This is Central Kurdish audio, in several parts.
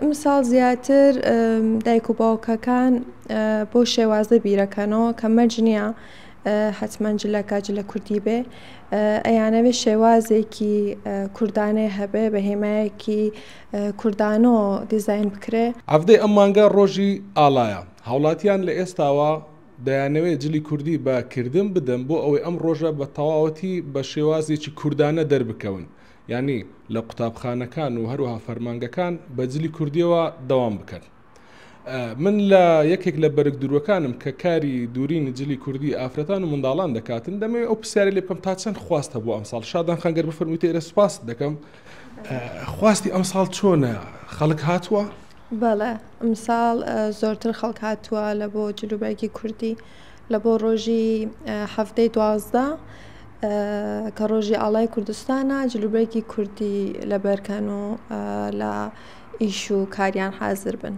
ئمساڵ زیاتر دایک و باوکەکان بۆ شێوازە بیرەکەنەوە کە مەرج نییە حەتمەن جلەکە جلە کوردی بێ ئەیانەوێ شێوازێکی کوردانەی هەبێ بە هێمایەکی کوردانۆ دیزاین بکرێ. حەڤدەی ئەم مانگە ڕۆژی ئاڵایە، هاوڵاتیان لە ئێستاوە دەیانەوێت جلی کوردی بە کردن بدەن بۆ ئەوەی ئەم ڕۆژە بە تەواوەتی بە شێوازێکی کوردانە دەربکەون یانی لە قوتابخانەکان و هەروەها فەرمانگەکان بە جلی کوردیەوە دەوام بکەن. من لە یەکێک لە بەرگ دووروەکانم کە کاری دوورینی جلی کوردی ئافرەتان و منداڵان دەکاتن دەمەوێت ئەو پرسیارە لێ بکەم تا چەند خواست هەبوو ئەمساڵ شادان خان گەر بفەرموویت ئێرە سوپاست دەکەم خواستی ئەمساڵ چۆنە خەڵک هاتووە؟ بەڵێ ئمساڵ زۆرتر خەڵک هاتووە لە بۆ جلوبەرگی کوردی لە بۆ ڕۆژی حەفتەی 12 کە ڕۆژی ئاڵای کوردستانە جلوبەرگی کوردی لەبەرکەن و لە ئیش و کاریان حازر بن.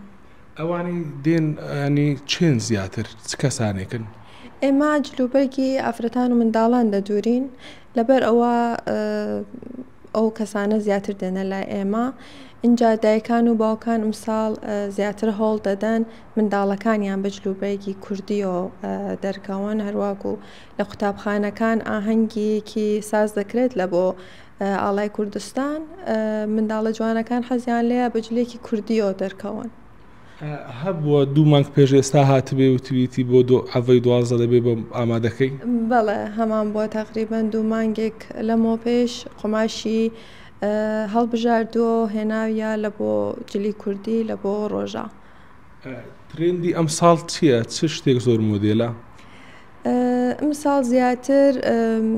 ئەوانەی دێن ینی چێن زیاتر چ کەسانێکن؟ ئێمە جلوبەرگی ئافرەتان و منداڵان دەدورین لەبەر ئەوە ئەو کەسانە زیاتر دێنە لای ئێمە ئینجا دایکان و باوکان ئمساڵ زیاتر هەوڵ دەدەن منداڵەکانیان بە جلوبەرگی کوردیەوە دەرکەون هەروەکو لە قوتابخانەکان ئاهەنگێکی ساز دەکرێت لە بۆ ئاڵای کوردستان منداڵە جوانەکان حەزیان لێیە بە جلێکی کوردیەوە دەرکەون. هەبووە دوو مانگ پێش ئێستا هاتبێ وتویتی بۆ دو عەڤەی 12 دەبێ بۆم ئامادەکەی؟ بەڵێ هەمان بووە تەقریبەن دوو مانگێک لەمەوە پێش قوماشی هەڵبژاردووە و هێناویە لە بۆ جلی کوردی لە بۆ ڕۆژە. ترێندی ئەمساڵ چییە؟ چ شتێک زۆر مۆدێلە؟ ئمساڵ زیاتر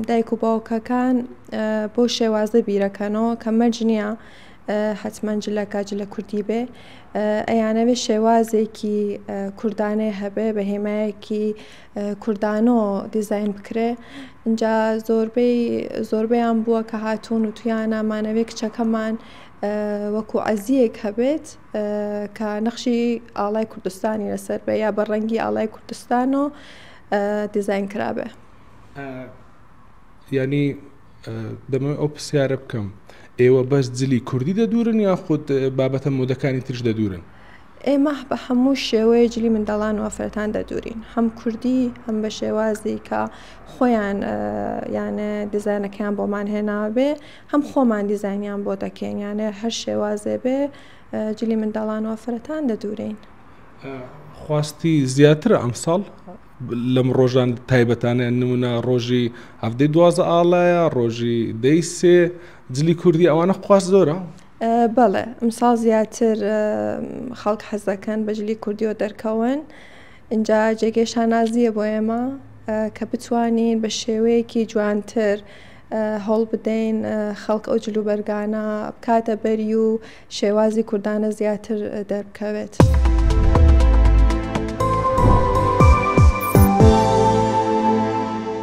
دایک و باوکەکان بۆ شێوازە بیرەکەنەوە کە مەرج نییە حەتمەن جلەکە جلە کوردی بێ ئەیانەوێ شێوازێکی کوردانەی هەبێ بە هێمایەکی کوردانۆ دیزاین بکرێ اینجا زۆربەی زۆربەیان بووە کە هاتوون و تویانە مانەوێ کچەکەمان وەکو عەزیەک هەبێت کە نەخشی ئاڵای کوردستانی لەسەر بێ یا بە ڕەنگی ئاڵای کوردستان و دیزاین کرابێ. یانی دەمەوێت ئەو پرسیارە بکەم ئێوە بەس جلی کوردی دەدورن یاخود بابەتە مۆدەکانی ترش دەدورن؟ ئێمە بە هەموو شێوەیە جلی منداڵان و ئافرەتان دەدورین هەم کوردی هەم بە شێوازی کە خۆیان یانە دیزانەکەیان بۆمان هێناوێ هەم خۆمان دیزانیان بۆ دەکەین یانە هەر شێوازێ بێ جلی منداڵان و ئافرەتان دەدورین. خواستی زیاترە ئەمساڵ لەم ڕۆژان تایبەتانە نمونە ڕۆژی هەفتەی دوازە ئاڵایە ڕۆژی دەی سێ جلی کوردی ئەوانە خواست زۆرە؟ بەڵێ ئمساڵ زیاتر خەڵک حەز دەکەن بە جلی کوردیەوە دەرکەون ئینجا جێگەی شانازیە بۆ ئێمە کە بتوانین بە شێوەیەکی جوانتر هەوڵ بدەین خەڵک ئەو جلوبەرگانە بکاتە بەری و شێوازی کوردانە زیاتر دەربکەوێت.